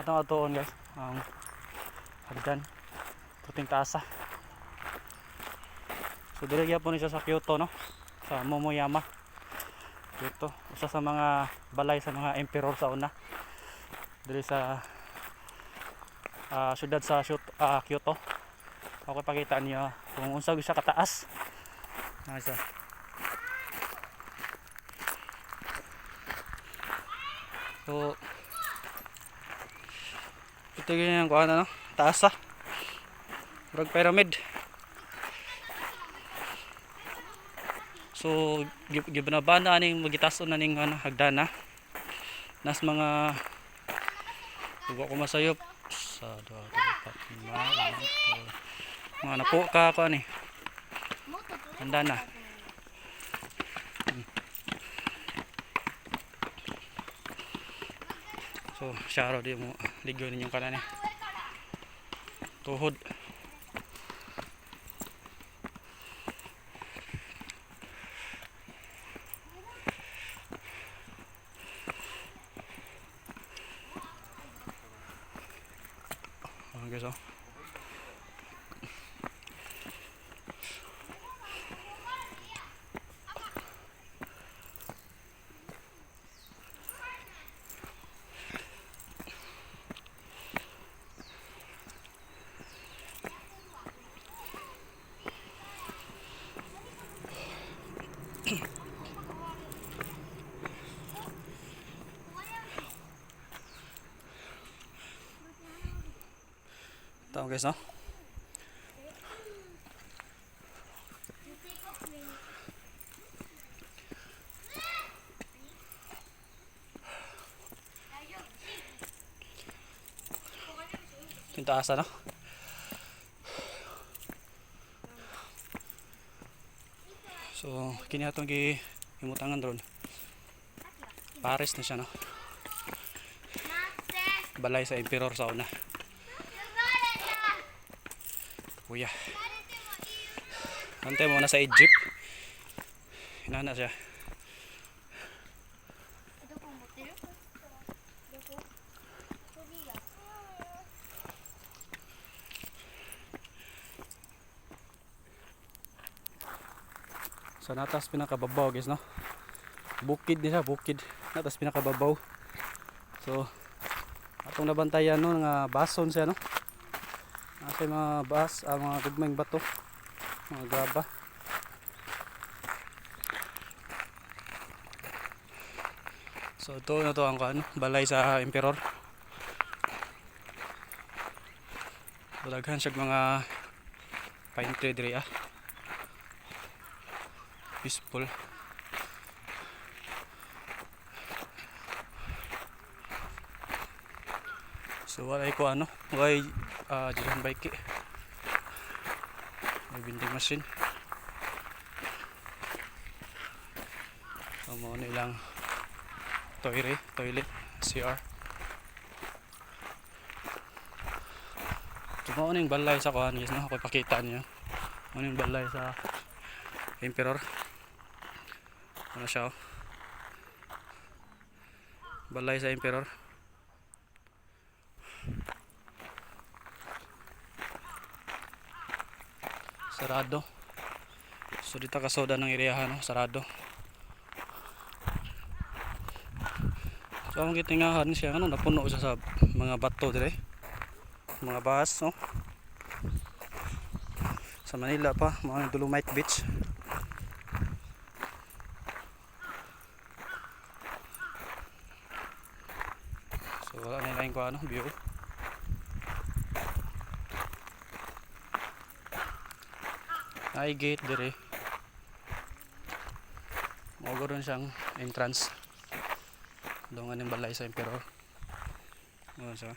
Atong atuon, guys, ang hagdan. Puting taasa. So diri gyapon ni siya sa Kyoto, no? Sa Momoyama. Kyoto, usa sa mga balay sa mga emperor sa una. Diri sa syudad sa Kyoto. Ako ipakita niyo kung unsa gyud siya kataas. Na siya. So ito yun yung kuha na, no? Taas ah. Murag pyramid. So gibnabana aning magitason na ning ano, hagdana. Nas mga Tuwa ko masayop sa dua, tulo, pat, lima, anim, pito. Mga napo ka ko ani. Handa na. So, siya di mo ligyo ninyong kanan eh. Tuhod. Okay, guys, oh. Ito, guys, no? Ito yung taas, ano? So, kini atong gi himutangan ron. Paris na siya, no? Balay sa emperor sa una. Kuya. Antay mo na sa Egypt. Inana siya. Sa natas pinakababaw, guys, no? Bukid ni siya, bukid. Natas pinakababaw. So atong nabantayan, no, nga bason siya, no? Nasa mga bas, mga gugmeng bato, mga graba. So ito na to ang ano, balay sa emperor. Daghan siya mga pine tree diri ah. Peaceful. So walay ko ano, walay uh, bike. May vending machine. So mo na ilang toilet, toilet, CR. So mao na yung balay sa kuan, guys, no? Ako ipakita niyo. Mao na yung balay sa emperor. Ano siya, oh? Balay sa emperor. Sarado. So dito kasoda ng area, no? Sarado. So ang gitingahan siya ano, napuno siya sa mga bato dire. Mga bas, no? Sa Manila pa, mga Dolomite Beach. So wala na yung ko ano, view. Ay gate dire. Mao ron siyang entrance. Dungan ng balay sa emperor. Ano siya?